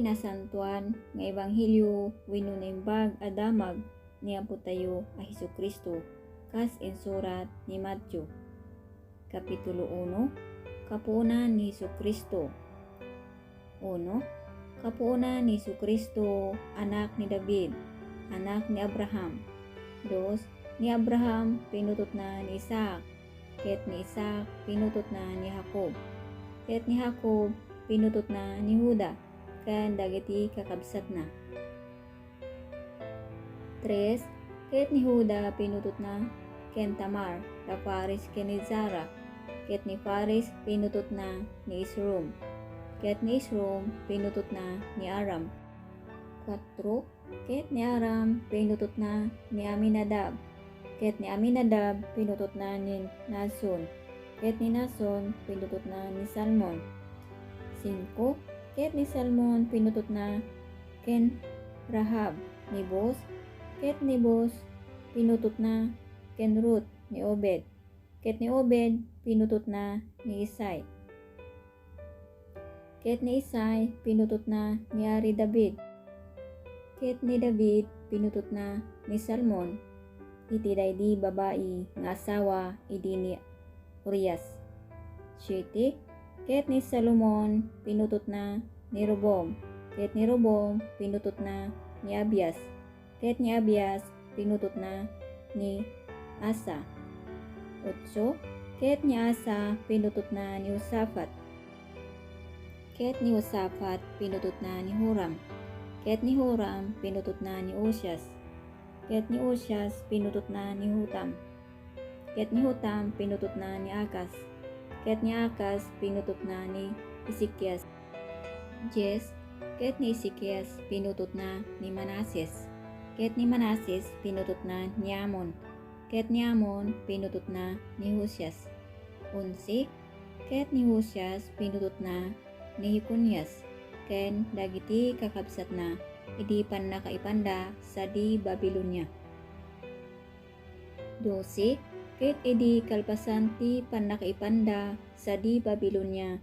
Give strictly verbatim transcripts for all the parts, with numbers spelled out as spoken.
Nasantoan nga Ebanghelio wenno Naimbag a Damag ni Apotayo a Jesu-Cristo, kas insurat ni Mateo. Kapitulo uno. Kapuonan ni Jesu-Cristo. Uno. Kapuonan ni Jesu-Cristo, anak ni David, anak ni Abraham. Dos. Ni Abraham pinutotna ni Isaac, ket ni Isaac pinutotna ni Jacob, ket ni Jacob pinutotna ni Juda ken dagiti kakabsatna. Tres. Ket ni Juda pinutotna ken Tamar, da Fares ken ni Zara, ket ni Fares pinutotna ni Esrom, ket ni Esrom pinutotna ni Aram. Kuatro. Ket ni Aram pinutotna ni Aminadab, ket ni Aminadab pinutotna ni Nason, ket ni Nason pinutotna ni Salmon. Singko. Ket ni Salmon pinutotna ken Rahab ni Boaz, ket ni Boaz pinutotna ken Ruth ni Obed, ket ni Obed pinutotna ni Isai, ket ni Isai pinutotna ni Ari David, ket ni David pinutotna ni Salmon iti daydi babai nga asawa idi ni Urias. Siete. Ket ni Salomon pinutotna ni Robom, ket ni Robom pinutotna ni Abias, ket ni Abias pinutotna ni Asa. Otso. Ket ni Asa pinutotna ni Josafat, ket ni Josafat pinutotna ni Joram, ket ni Joram pinutotna ni Uzias, ket ni Uzias pinutotna ni Jotam, ket ni Jotam pinutotna ni Acaz, ket ni Acaz pinutotna ni Ezekias. Dies. Ket ni Ezekias pinutotna ni Manases, ket ni Manases pinutotna ni Amon, ket ni Amon pinutotna ni Josias. Onse. Ket ni Josias pinutotna ni Jeconias ken dagiti kakabsatna idi pannakaipanda sadi Babilonia. Dose. Ket idi kalpasan ti pannakaipanda sadi Babilonia,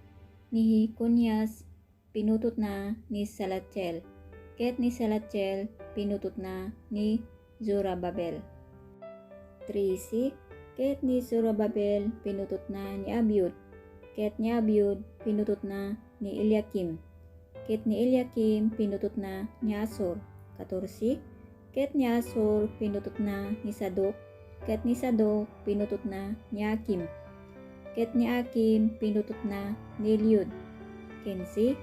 ni Jeconias pinutotna ni Salatiel, ket ni Salatiel pinutotna ni Zorobabel. Trese. Ket ni Zorobabel pinutotna ni Abiud, ket ni Abiud pinutotna ni Eliakim, ket ni Eliakim pinutotna ni Azor. Katorse. Ket ni Azor pinutotna ni Sadok, ket ni Sadok pinutotna ni Akim, ket ni Akim pinutotna ni Eliud. Kinse.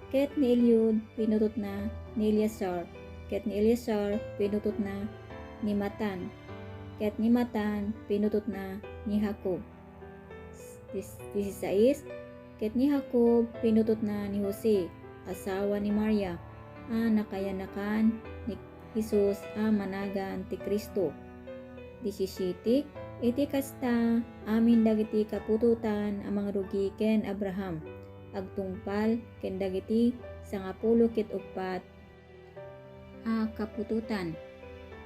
Ket ni Eliud pinutotna ni Eleazar, ket ni Eleazar pinutotna ni Matan, ket ni Matan pinutotna ni Jacob. Dis-, disisais. Ket ni Jacob pinutotna ni Jose, asawa ni Maria, a nakayanakan ni Jesus a managan ti Cristo. Disisiete. Iti kasta, amin dagiti kaputotan a mangrugi ken Abraham, agtungpal ken dagiti sangapulo ket uppat a kaputotan,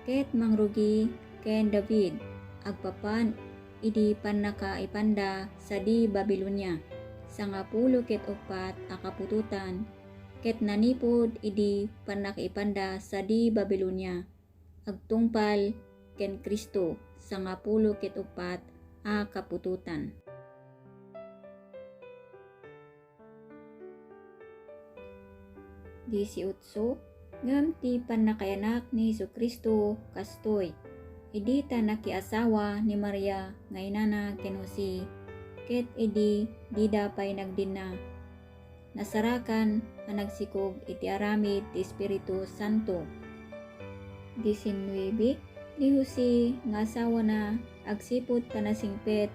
ket mangrugi ken David, agpapan idi pannakaipanda sadi Babilonia, sangapulo ket uppat a kaputotan, ket nanipud idi pannakaipanda sadi Babilonia, agtungpal ken Cristo, sangapulo ket uppat a kaputotan. Disiotso. Ngem ti pannakayanak ni Jesu-Cristo kastoy, idi ta nakiasawa ni Maria nga inana ken Jose, ket idi dida pay nagdinna, nasarakan a nagsikog iti aramid ti Espiritu Santo. Disinnuebe. Ni Jose nga asawana agsipud ta nasingpet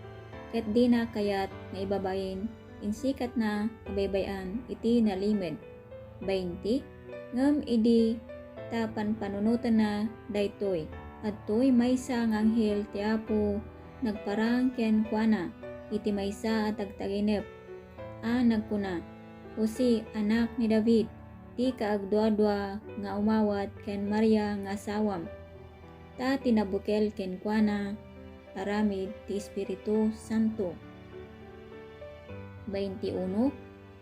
ket dina kayat nga ibabain insikatna a baybay-an iti nalimed. Bainte. Ngem idi ta panpanunotenna daytoy, adtoy maysa nga anghel ti Apo nagparang kenkuana iti maysa a tagtaginep a nagkuna, "Jose, anak ni David, dika agduadua nga umawat ken Maria nga asawam, ta ti nabukel kenkuana aramid ti Espiritu Santo." Bainte uno.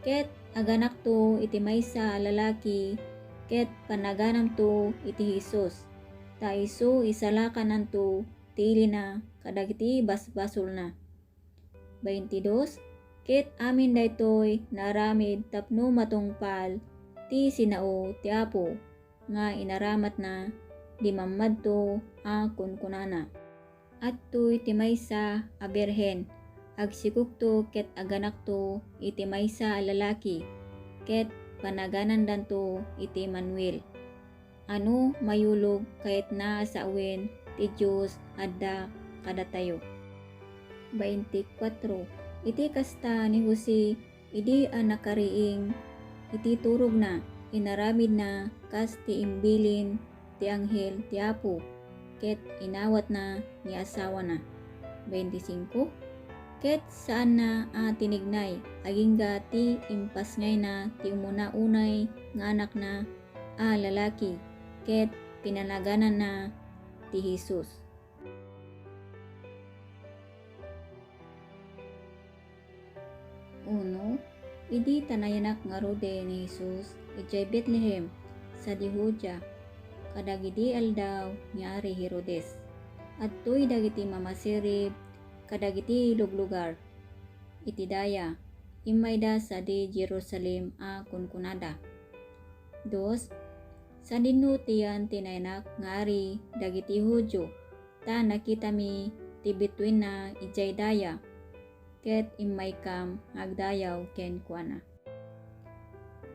Ket aganakto iti maysa a lalaki, ket panaganamto iti Jesus, ta isu isalakananto ti ilina kadagiti basbasolna. Baintidos, ket amin daytoy naaramid tapno matungpal ti sinao ti Apo nga inaramatna di mammadto a kunkunana, "Adtoy ti maysa a birhen, agsikogto ket aganakto iti maysa a lalaki, ket panaganandanto iti Manuel." A no mayulog kayatna a sawen ti Dios adda kadatayo. Baintikwatro. Iti kasta ni Jose, idi a nakariing iti turogna, inaramidna kas ti imbilin ti anghel ti Apo, ket inawatna ni asawana. Baintisingko. Ket saanna a tinignay, agingga ti impasngayna ti umuna unay nga anakna a lalaki, ket pinanagananna ti Jesus. Uno, idi ta nayanak ngaruden ni Jesus idiay Betlehem sadi Judea, kadagidi aldaw ni Ari Herodes, adtoy dagiti mamasirib kadagiti luglugar iti daya, immayda sadi Jerusalem a kunkunada, "Dos, sadinno ti yan ti nayanak nga ari dagiti Judio, ta nakitami ti bituenna idiay daya, ket immaykam nga agdayaw kenkuana."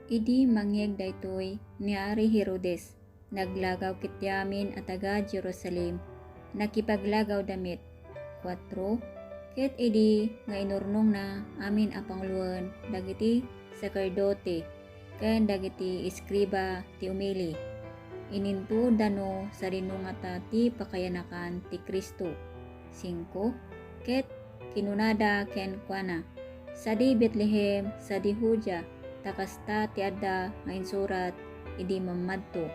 Idi mangngeg daytoy ni Ari Herodes, naglagaw ketdi amin a taga-Jerusalem, nakipaglagawda met. Kuatro, ket idi nga inurnongna amin a panguloen dagiti saserdote ken dagiti eskriba ti umili, inintuodda no sadinno ngata ti pakayanakan ti Cristo. Singko, ket kinunada kenkuana, "Sadi Betlehem, sadi Judea, ta kasta ti adda nga insurat idi mammadto."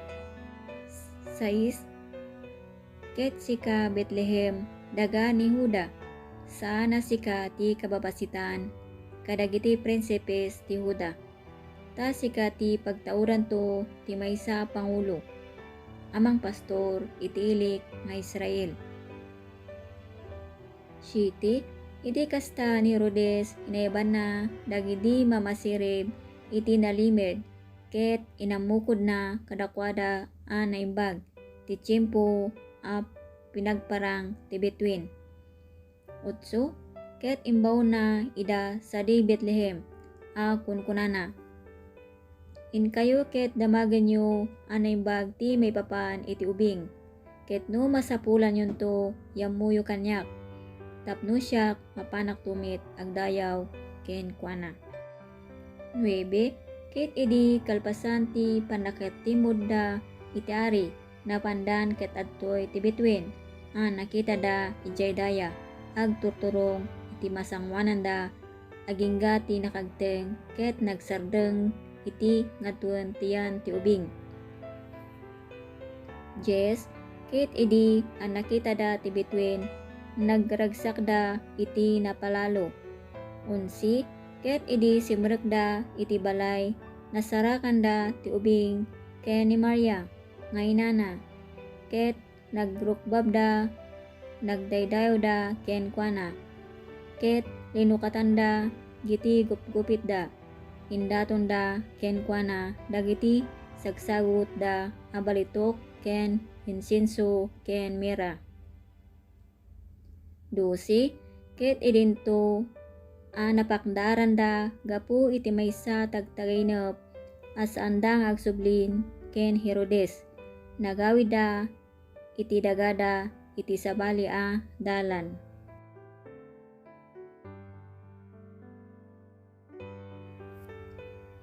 Sais, ket sika, Betlehem, daga ni Juda, saan a sika ti kababasitan kadagiti prinsipes ti Juda, ta sika ti pagtaudanto ti maysa a pangulo a mangpastor iti ilik nga Israel. Siete, idi kasta ni Herodes, inaybanna dagidi mamasirib iti nalimed, ket inammukodna kadakuada a naimbag ti tiempo a pinagparang ti bituen. Otso, ket imbaonna ida sadi Betlehem a kunkunana, "Inkayo ket damagenyo a naimbag ti maipapan iti ubing, ket no masapulanyonto, yammoyo kaniak, tapno siak mapanakto met agdayaw kenkuana." Nuebe, ket idi kalpasan ti pannakatimmudda iti ari, napandan ket adtoy ti bituen a nakitada idiay daya, agturturong iti masangoananda, agingga ti nakagteng ket nagsardeng iti ngatuen ti yan ti ubing. Dies, ket idi a nakitada ti bituen, nagragsakda iti napalalo. Onse, ket idi simrekda iti balay, nasarakanda ti ubing ken ni Maria nga inana, ket nagrukbabda, nagdaydayawda kenkuana, ket linukatanda iti gupgupitda. Indatonda kenkuana dagiti sagsagutda a balitok ken insenso ken mira. Dose, ket idinto a napakdaaranda gapu iti maysa tagtagainep a saanda nga agsublin ken Herodes, nagawidda iti dagada iti sabali a dalan.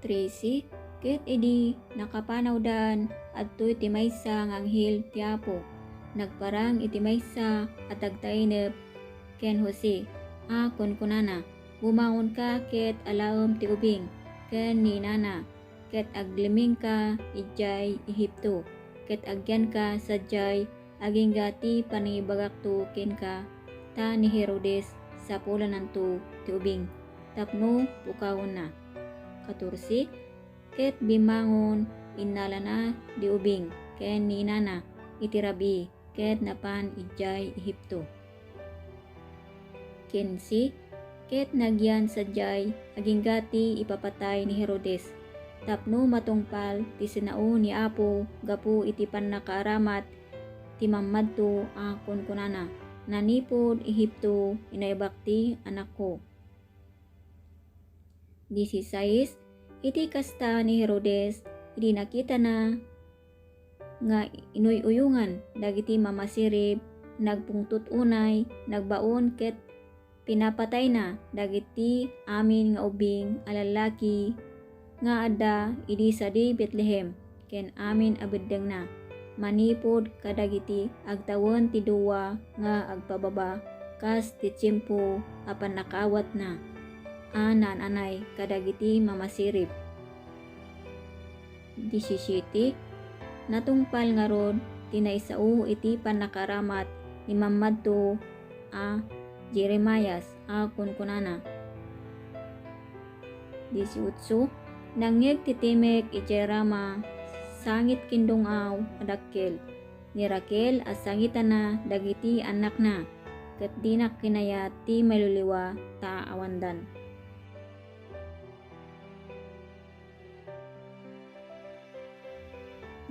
Trese, ket idi nakapanawdan, adtoy ti maysa nga anghel ti Apo, nagparang iti maysa a tagtainep ken Jose a kunkunana, "Bumangonka ket alaem ti ubing ken ni inana, ket aglimingka idiay Egipto, ket agyanka sadiay, agingga ti panangibagakto kenka, ta ni Herodes sapulananto ti ubing tapno pukawenna." Katorse, ket bimmangon, innalana di ubing ken ni inana iti rabii, ket napan idiay Ehipto. Kinse, ket nagyan sadiay agingga ti ipapatay ni Herodes, tapno matungpal ti sinao ni Apo gapu iti pannakaaramat ti mammadto a kunkunana, "Nanipud Ehipto, inaybak ti anakko." Dieciséis, iti kasta ni Herodes, idi nakitana nga inuy-uyongan dagiti mamasirib, nagpungtot unay, nagbaon ket pinapatayna dagiti amin nga ubing a lallaki nga adda idi sadi Betlehem ken amin a beddengna, manipud kadagiti agtawen ti dua nga agpababa kas ti tiempo a pannakaawatna a naan-anay kadagiti mamasirib. Disisyete, natungpal ngarud ti naisao iti pannakaaramat ni mammadto a Jeremias a kunkunana, Disiotso, nangngeg ti timek idiay Rama, sangit ken dung-aw a dakkel. Ni Raquel a sangitana dagiti annakna, ket dina kinayat ti mailiwliwa ta awandan.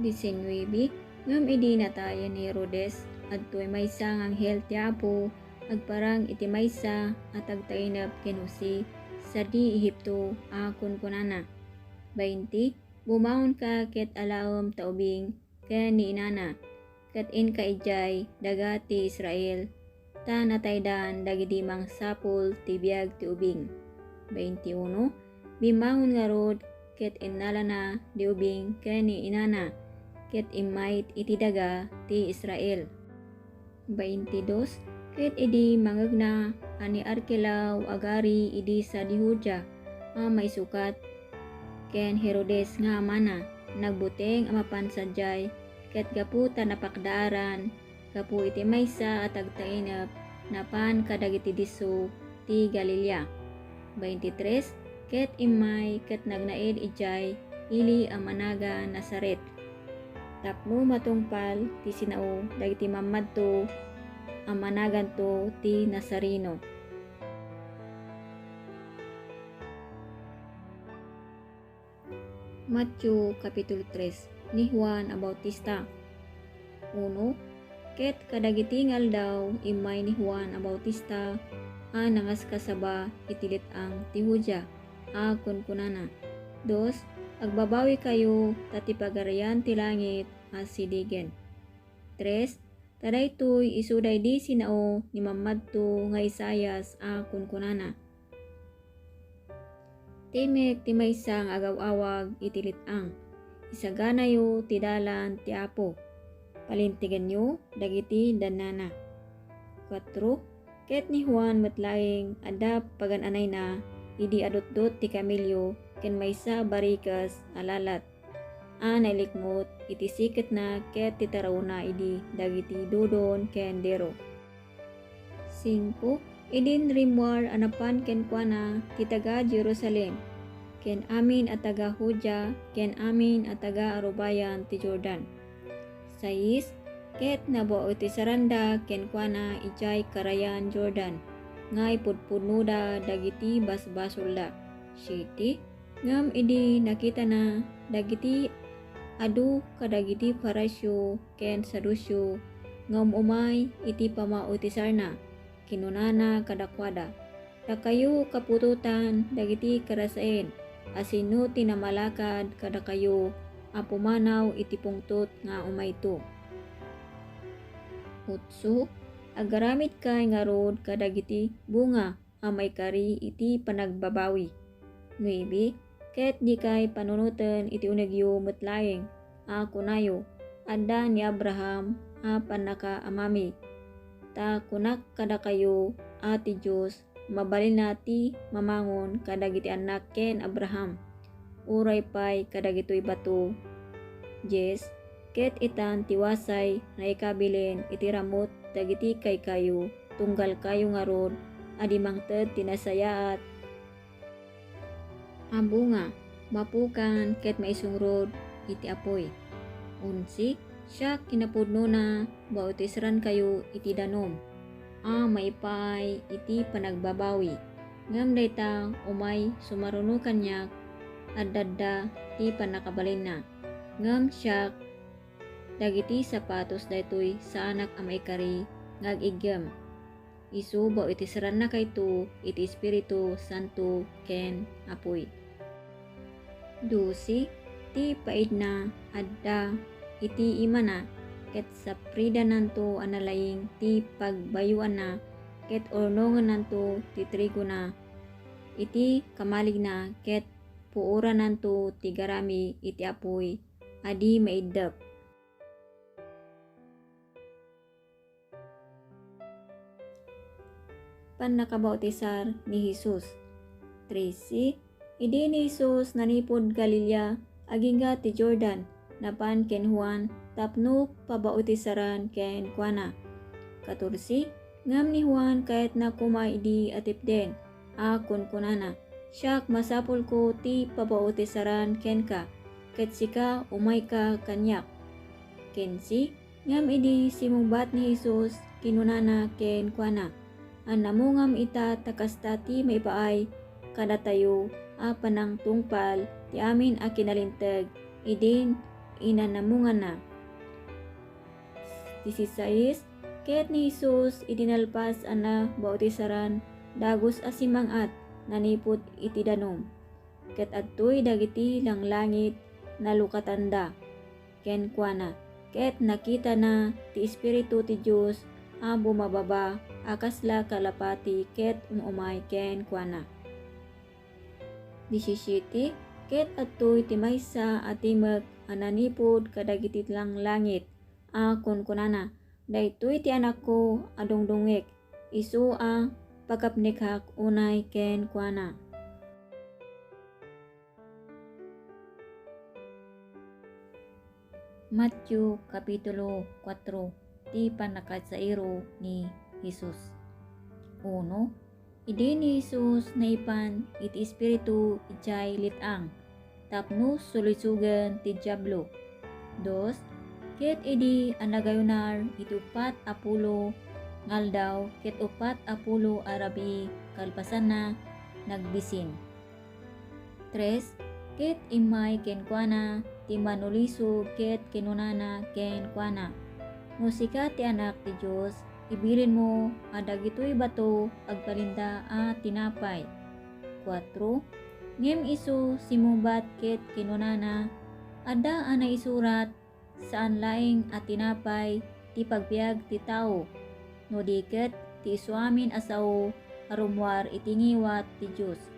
Diecinuebe, ngem idi natayen ni Herodes, adtoy maysa nga anghel ti Apo agparang iti maysa a tagtainep ken Jose sadi Ehipto a kunkunana, Bainti, bumangonka ket alaem ta ubing ken ni inana, ket inka idiay daga ti Israel, ta nataydan dagidi mangsapul ti biag ti ubing. Baintiuno, bimmangon ngarud ket innalana di ubing ken ni inana, ket immay iti daga ti Israel. Baintidos, ket idi mangegna a ni Arkelao agari idi sadi Judea a maisukat ken Herodes nga amana, nagbuteng a mapan sadiay, ket gapu ta napakdaaran gapu iti maysa a tagtainep, napan kadagiti disso ti Galilea. Baintitres, ket immay ket nagnaed idiay ili a managan Nazaret, tapno matungpal ti sinao dagiti mammadto a managanto ti Nazareno. Mateo Kapitulo tres. Ni Juan a Bautista. Uno, ket kadagiti nga aldaw, immay ni Juan a Bautista a nangaskasaba iti let-ang ti Judea a kunkunana, Dos, agbabawikayo, ta ti Pagarian ti langit a sidigen. Tres, ta daytoy isu daydi sinao ni mammadto nga Isaias a kunkunana, Timek ti maysa nga agaw-awag iti let-ang. Isaganayo ti dalan ti Apo. Palinteganyo dagiti dannana. Kuatro, ket ni Juan met laeng adda pagan-anayna idi adutdot ti kamelio ken maysa a barikes a lalat a nailikmut iti siketna ket ti tarawna idi dagiti dudon ken dero. Singko, idin rimmuar a napan kenkuana ti taga-Jerusalem, ken amin a taga-Judea, ken amin a taga-arubayan ti Jordan. Sais, ket nabautesaranda kenkuana idiay karayan Jordan, nga ipudpudnoda dagiti basbasolda. Siete, ngem idi nakitana dagiti adu kadagiti Fariseo ken Saduceo nga um-umay iti pammautesarna, kinunana kadakuada, Dakayo kaputotan dagiti karasaen a sino ti namalakad kadakayo a pumanaw iti pungtot nga umayto. Utso, agaramidkay ngarud kadagiti bunga a maikari iti panagbabawi. Nuebe, ket dikay panunoten iti unegyo met laeng a kunayo, Adda ni Abraham a pannakaamami. Ta kunak kadakayo a ti Dios mabalinna ti mamangon kadagiti annak ken Abraham, uray pay kadagitoy bato. Dies, ket itan ti wasay nga ikabilin iti ramut dagiti kaykayo, tunggal kayo ngarud a di mangted ti nasayaat a bunga, mapukan ket maisungrod iti apuy. Onse, siak kinapudnona, bautiserankayo iti danum a maipaay iti panagbabawi. Ngem dayta umay sumaruno kaniak, adda-adda ti pannakabalinna. Ngem siak, dagiti sapatos daytoy saanak a maikari nga ag-iggem. Isu bautiserannakayto iti Espiritu Santo ken apuy. Dose ti paidna adda iti imana, ket sapridananto a nalaing ti pagbayuanna, ket urnongennanto ti trigona iti kamaligna, ket puorananto ti garami iti apuy a di maiddep. Pannakabautisar ni Jesus. Trese. Idi ni Jesus nanipud Galilea, agingga ti Jordan, napan ken Juan tapno pabautisaran kenkuana. Katorse. Ngem ni Juan kayatna koma idi atipden a kunkunana, "Siak, masapulko ti pabautisaran kenka, ket sika, umayka kaniak." Kense. Ngem idi simmungbat ni Jesus, kinunana kenkuana, "Annamongam ita ta kasta ti maipaay kadatayo a panangtungpal ti amin a kinalinteg idin inannamonganna." Disisais. Ket ni Jesus idi nalpas a nabautisaran, dagus a simmang-at nanipud iti danum. Ket adtoy dagiti langlangit nalukatanda kenkuana, ket nakitana ti Espiritu ti Dios a bumababa a kasla kalapati ket um-umay kenkuana. Disisiete. Ket adtoy ti maysa a timek a nanipud kadagiti langlangit a kunkunana, "Daytoy ti Anakko a dungdungngek, isu a pakapnekhak unay kenkuana." Mateo Kapitulo kuatro. Ti pannakasairo ni Jesus. Uno. Idi ni Jesus naipan iti Espiritu idiay let-ang tapno sulisogen ti Diablo. Dos. Ket idi a nagayunar iti uppat a pulo nga aldaw ket uppat a pulo a rabii kalpasanna, nagbisin. Tres. Ket immay kenkuana ti manulisog ket kinunana kenkuana, "No sika ti Anak ti Dios, ibilinmo a dagitoy bato agbalinda a tinapay." Kuatro. Ngem isu simmungbat ket kinunana, "Adda a naisurat, 'Saan laeng a tinapay ti pagbiag ti tao, no di ket ti isuamin a sao a rummuar iti ngiwat ti Dios.'"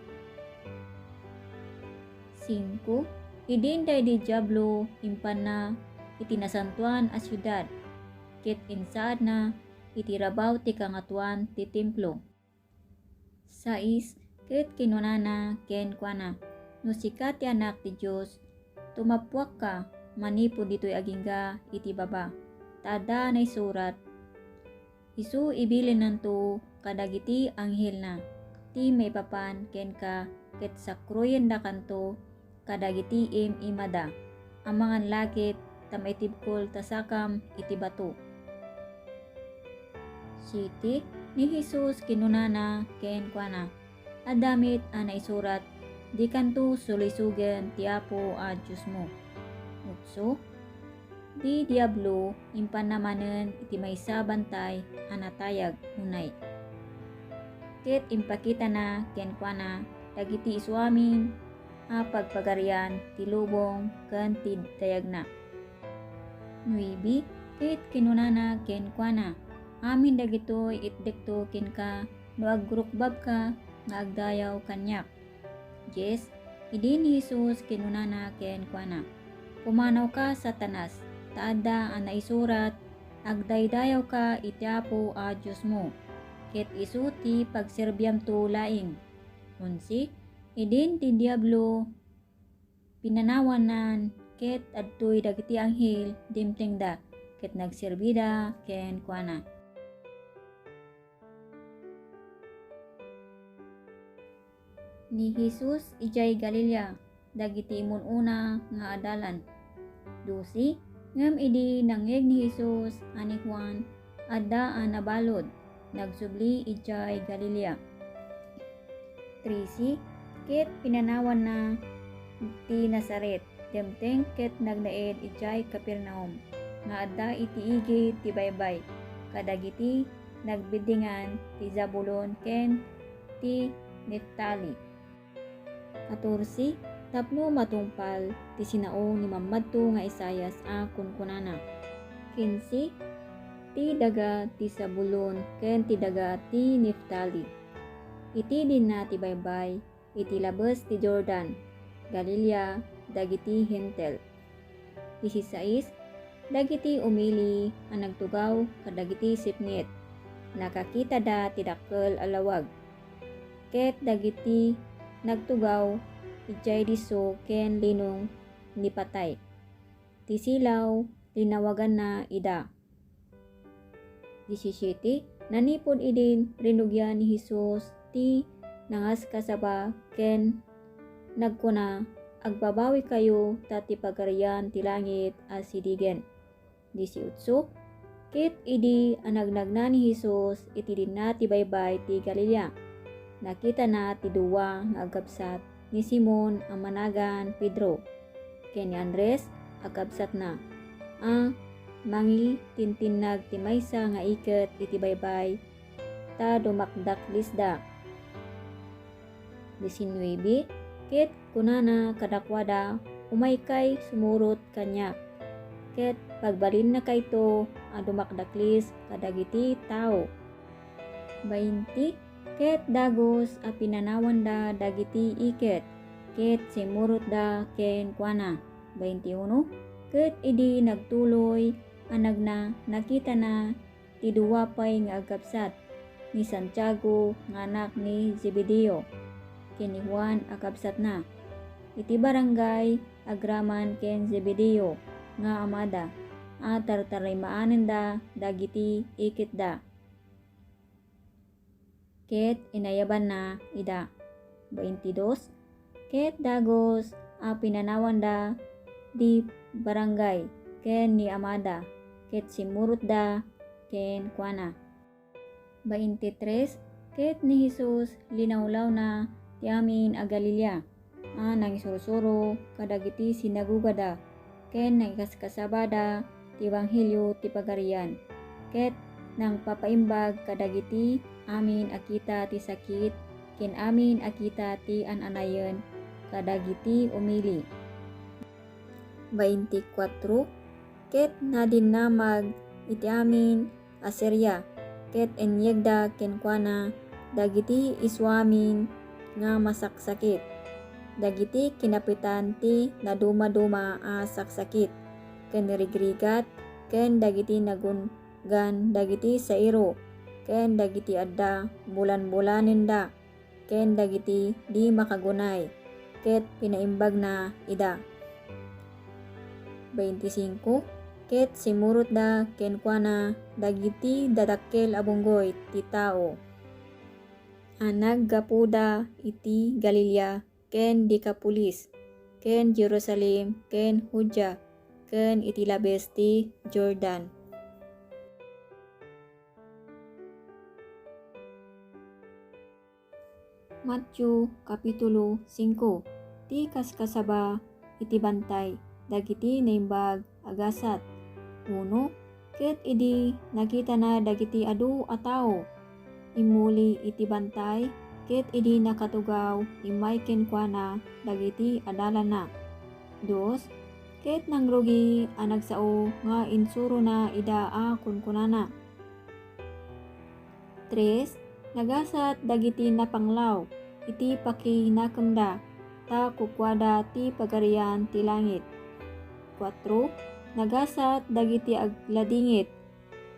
Singko. Idin daydi Diablo impanna iti nasantoan a siudad, ket insaadna iti rabaw ti Kangatoan ti Templo. Sais. Ket kinunana kenkuana, "No sika ti Anak ti Dios, tumappuakka manipud ditoy agingga iti baba, ta adda naisurat, 'Isu ibilinnanto kadagiti anghelna ti maipapan kenka, ket sakruyendakanto kadagiti im-imada. Amangan la ket ta maitibkol ta sakam iti bato.'" Siete. Ni Jesus kinunana kenkuana, "Adda met a naisurat, 'Dikanto sulisogen ti Apo a Diosmo.'" Otso. Ti Diablo impanna manen iti maysa a bantay a natayag unay, ket impakitana kenkuana dagiti isuamin a pagpagarian ti lubong ken ti dayagna. Nuebe. Ket kinunana kenkuana, "Amin dagitoy itdekto kenka no agrukbabka nga agdayaw kaniak." Dies. Idi ni Jesus kinunana kenkuana, "Pumanawka, Satanas, ta adda a naisurat, 'Agdaydayawka iti Apo a Diosmo, ket isu ti pagserbiamto laeng.'" Onse. Idin ti Diablo pinanawannan, ket adtoy dagiti anghel dimtengda, ket nagserbida kenkuana. Ni Jesus idiay Galilea. dagiti imun-una nga adalan. Dose, ngem idi nangngeg ni Jesus a ni Juan adda a nabalud, nagsubli idiay Galilea. Trese, ket pinanawanna ti Nazaret, dimteng ket nagnaed idiay Capernaum, nga adda iti igid ti baybay, kadagiti nagbiddingan ti Zabulon ken ti Neftali. Katorse, tapno matungpal ti sinao ni mammadto nga Isaias a kunkunana, Kinse, ti daga ti Zabulon ken ti daga ti Neftali. Iti dinna ti baybay, iti labes ti Jordan, Galilea, dagiti Hentil. Disisais, dagiti umili a nagtugaw kadagiti sipnget, nakakitada ti dakkel a lawag. Ket dagiti nagtugaw idiay disso ken linong ni patay. Ti silaw, linawaganna ida. Disisiete, nanipud idin rinugian ni Jesus ti nangaskasaba ken nagkuna, "Agbabawikayo ta ti Pagarian ti langit a sidigen." Disiotso, ket idi anagnagna ni Jesus iti dinna ti baybay ti Galilea, nakitana ti dua nga agkabsat ni Simon a managan Pedro ken ni Andres a kabsatna a mangitintinnag ti maysa nga iket iti baybay ta dumakdaklisda. Disinnuebe, ket kunana kadakuada, "Umaykay sumurot kaniak." Ket pagbalinnakayto a dumakdaklis kadagiti tao. Bainte, ket dagus a pinanawanda dagiti iket, ket simmurotda kenkuana. Bainte uno, ket idi nagtuloy a nagna, nakitana ti dua pay nga agkabsat, ni Santiago nga anak ni Zebedeo, ken ni Juan a kabsatna, iti barangay agraman ken Zebedeo nga amada, a tartarimaanenda dagiti iketda. Ket inayabanna ida. Baintidos, ket dagus a pinanawanda di barangay ken ni amada, ket simmurotda kenkuana. Baintitres, ket ni Jesus linawlawna ti amin a Galilea, a nangisursuro kadagiti sinagogada ken nangikaskasabada ti ebanghelio ti Pagarian, ket nangpapaimbag kadagiti amin a kita ti sakit ken amin a kita ti an-anayen kadagiti umili. Baintikwatro, ket nadinnamag iti amin a Siria, ket inyegda kenkuana dagiti isuamin nga masaksakit, dagiti kinapitan ti nadumaduma a saksakit, ken rigrigat, ken dagiti nagungan dagiti sairo, ken dagiti adda bulanbulanenda, ken dagiti di makagunay, ket pinaimbagna ida. Baintisinko, ket simmurotda kenkuana dagiti dadakkel a bunggoy ti tao a naggapuda iti Galilea ken Decapolis, ken Jerusalem, ken Judea, ken iti labes ti Jordan. Mateo, Kapitulo singko. Ti kaskasaba iti bantay dagiti naimbag a gasat. Uno, ket idi nakitana dagiti adu a tao, immuli iti bantay, ket idi nakatugaw, immay kenkuana dagiti adalanna. Dos, ket nangrugi a nagsao nga insurona ida a kunkunana, Tres, nagasat dagiti napanglaw iti pakinakemda, ta kukuada ti Pagarian ti langit. Kuatro, nagasat dagiti agladingit,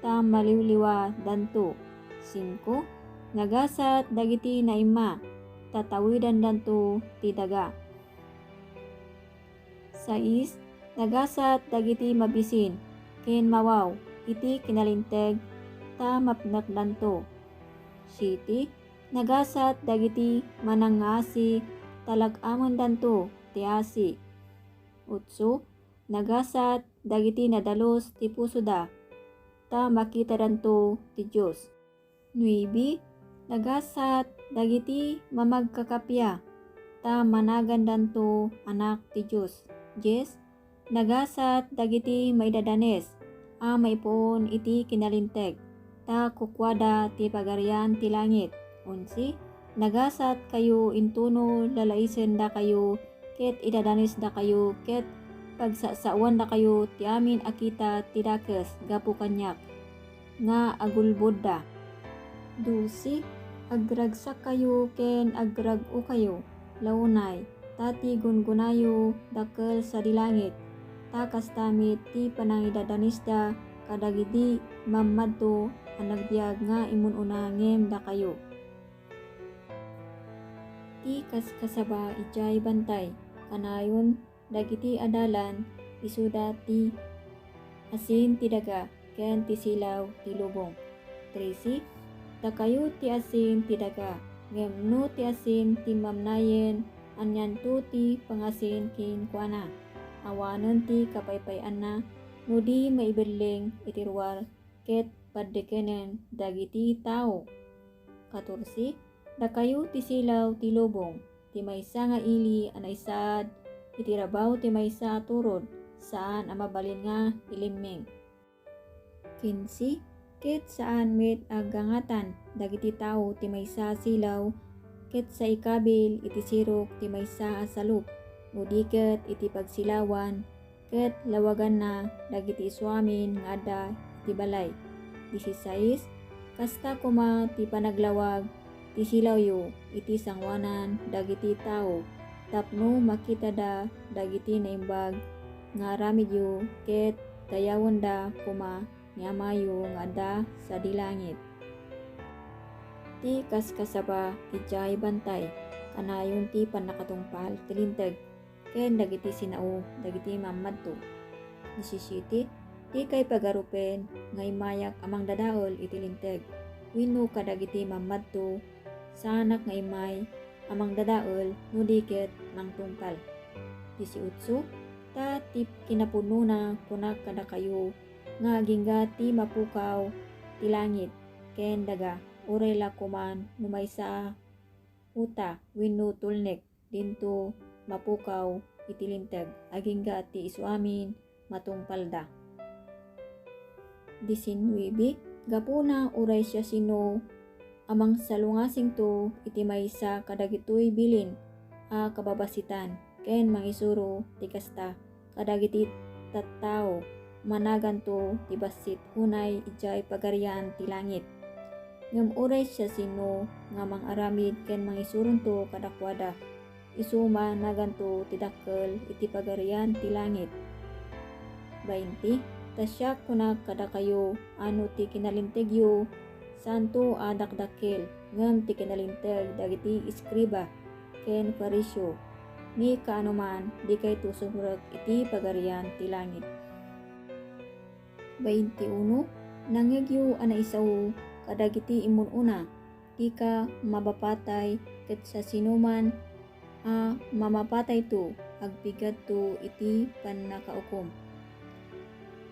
ta maliwliwadanto. Singko, nagasat dagiti naimma, ta tawidandanto ti daga. Sais, nagasat dagiti mabisin ken mawaw iti kinalinteg, ta mapnekdanto. Siete, nagasat dagiti manangngaasi, ta lag-amendanto Asi. Utso, nagasat dagiti nadalus ti pusoda, ta makitadanto ti Dios. Nuebe, nagasat dagiti mamagkakappia, ta managandanto anak ti Dios. Dies, nagasat dagiti maidadanes a maipuon iti kinalinteg, ta kukuada ti Pagarian ti Langit. Onse, nagasatkayo intono lalaisendakayo ket idadanesdakayo ket pagsasawandakayo ti amin a kita ti dakes gapu kaniak nga agulbodda. Dose, agragsakkayo ken agrag-okayo la unay, ta ti gunggonayo dakkel sadi langit, ta kasta met ti panangidadanesda kadagiti mammadto a nagbiag nga immun-una ngem dakayo. Ti kaskasaba idiay bantay, kanayon dagiti adalan, isuda ti asin ti daga ken ti silaw ti lubong. Trese, dakayo ti asin ti daga, ngem no ti asin ti mamnayen, anianto ti pangasin kenkuana? Awanen ti kapaypay-anna no di maibelleng iti ruar ket paddekenen dagiti tao. Katorse, dakayo ti silaw ti lubong, ti maysa nga ili a naisaad iti rabaw ti maysa a turod, saan a mabalin nga ilimming. Kinse, ket saan met a gangatan dagiti tao ti maysa a silaw, ket saikabil iti sirok ti maysa a salup, no di ket iti pagsilawan, ket lawaganna dagiti isuamin nga adda iti balay. Disisais, kasta koma ti panaglawag ti silawyo iti sangoanan dagiti tao tapno makitada dagiti naimbag nga aramidyo ket dayawenda koma ni Amayo nga adda sadi langit. Ti kaskasaba idiay bantay, kanayon ti pannakatungpal ti linteg ken dagiti sinao dagiti mammadto. Disisiete, dikay pagarupen nga immayak a mangdadael iti linteg wenno kadagiti mammadto, saanak nga immay a mangdadael no di ket mangtungpal. Disiotso, ta ti kinapudnona kunak kadakayo nga agingga ti mapukaw ti langit ken daga, uray la koman no maysa a uta wenno tulnek dinto mapukaw iti linteg, agingga ti isuamin matungpalda. Disinuebe, gapuna uray siasino a mangsalungasingto iti maysa kadagitoy bilin a kababasitan ken mangisuro ti kasta kadagiti tattao, managanto ti bassit unay idiay Pagarian ti Langit. Ngem uray siasino nga mangaramid ken mangisuronto kadakuada, isu managanto ti dakkel iti Pagarian ti Langit. Bainte, ta siak kunak kadakayo a no ti kinalintegyo, saanto a dakdakkel, ngem ti kinalinteg dagiti eskriba ken Fariseo, ni kaano man, dikayto sumrek iti Pagarian ti Langit. Bainte uno, nangngegyo a naisao kadagiti immun-una, dika mapapatay, ket siasinoman a mamapatayto, agbigadto iti pannakaukom.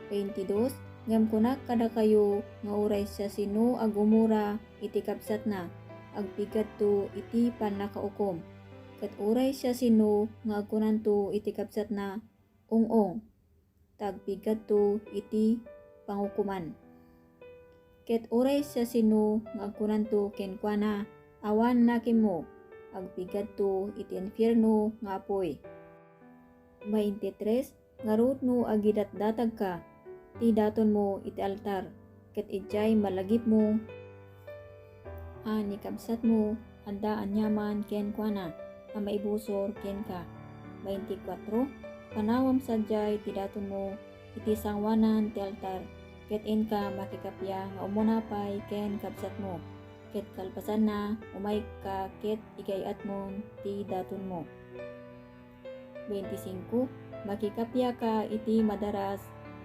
Baintidos, ngem kunak kadakayo nga uray siasino agumura iti kabsatna, agbigadto iti pannakaukom. Ket uray siasino nga agkunanto iti kabsatna, "Ung-ong," ta agbigadto iti pangukoman. Ket uray siasino nga agkunanto kenkuana, "Awan nakemmo," agbigadto iti infierno nga apuy. Baintitres, ngarud no agidatdatagka ti datonmo iti altar, ket idiay malagipmo a ni kabsatmo adda aniaman kenkuana a maibusor kenka. Baintikwatro, panawam sadiay ti datonmo iti sangoanan ti altar, ket inka makikappia nga umuna pay ken kabsatmo, ket kalpasanna, umayka ket igay-atmon ti datonmo. Baintisingko, makikappiaka iti madaras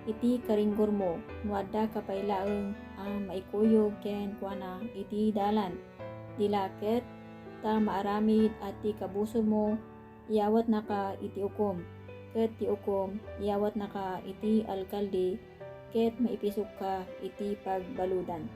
iti karinggormo no addaka pay laeng a maikuyog kenkuana iti dalan. Di la ket ta maaramid a ti kabusormo iyawatnaka iti ukom, ket ti ukom iyawatnaka iti alkalde, ket maipisokka iti pagbaludan.